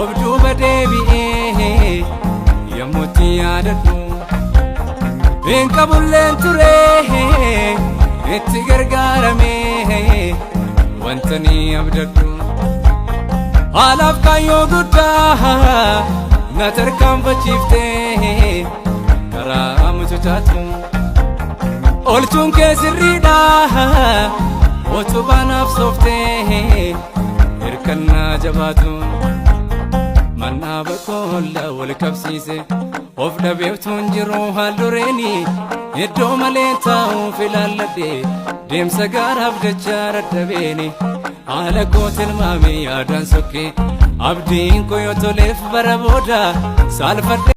Of duuba deebi'ee yommuutti yaadadhu, hin qabulleen ture itti gargaarame wanta ni abdadhu. Haalaaf kaayyoo guddaa na tarkaanfachiiftee karaa mucucaatu. Olchuun kee sirriidha, utubaa naaf sooftee hirkannaa jabaatu. Mannaa bakkoolla wal qabsiise of dhabeeftuun jiru haaldureeni iddoo malee taa'uuf ilaalladhe deemsa gaaraaf jecha dadhabeeni. Haala koo tilmaame yaadaan sokke, abdiin koo yoo toleef bara booda saalfadhe.